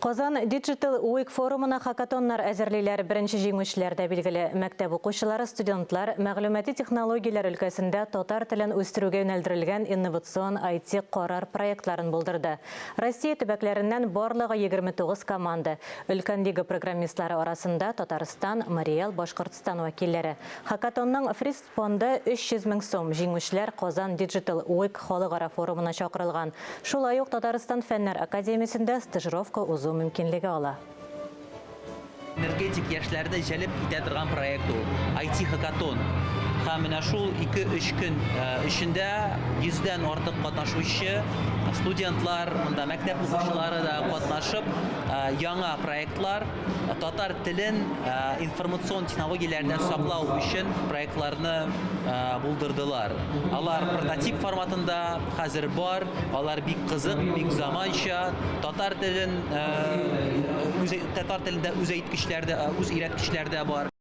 Казан Digital Week форумына хакатоннар әзерлиләр. Беренче җиңүчеләр дә билгеле. Мәктәп укучылары, студентлар мәгълүмати технологияләр өлкәсендә татар телен үстерүгә юнәлдерелгән инновацион IT-карар проектларын булдырды. Россия төбәкләреннән барлыгы 29 команда. Өлкән лига программистлары арасында Татарстан, Мари Эл, Башкортстан вәкилләре. Хакатонның фриз Фонды 300 мең сум, җиңүчеләр Казан Digital Week халыкара форумына чакырылган. Шулай ук Татарстан Фәннәр академиясендә стажировка узу мөмкинлеге ала. Энергетик яшьләрне җәлеп итә торган проект ул, IT-хакатон. Һәм менә шул ике-өч көн эчендә йөздән артык катнашучы студентлар, монда мәктәп укучылары да катнашып, яңа проектлар, Татар телен информацион технологияләрдән саклау өчен проектларны булдырдылар. Алар прототип форматында хәзер бар, алар бик кызык, бик заманча. Татар телен татар телендә үз әйткечләр дә, үз өйрәткечләр дә бар.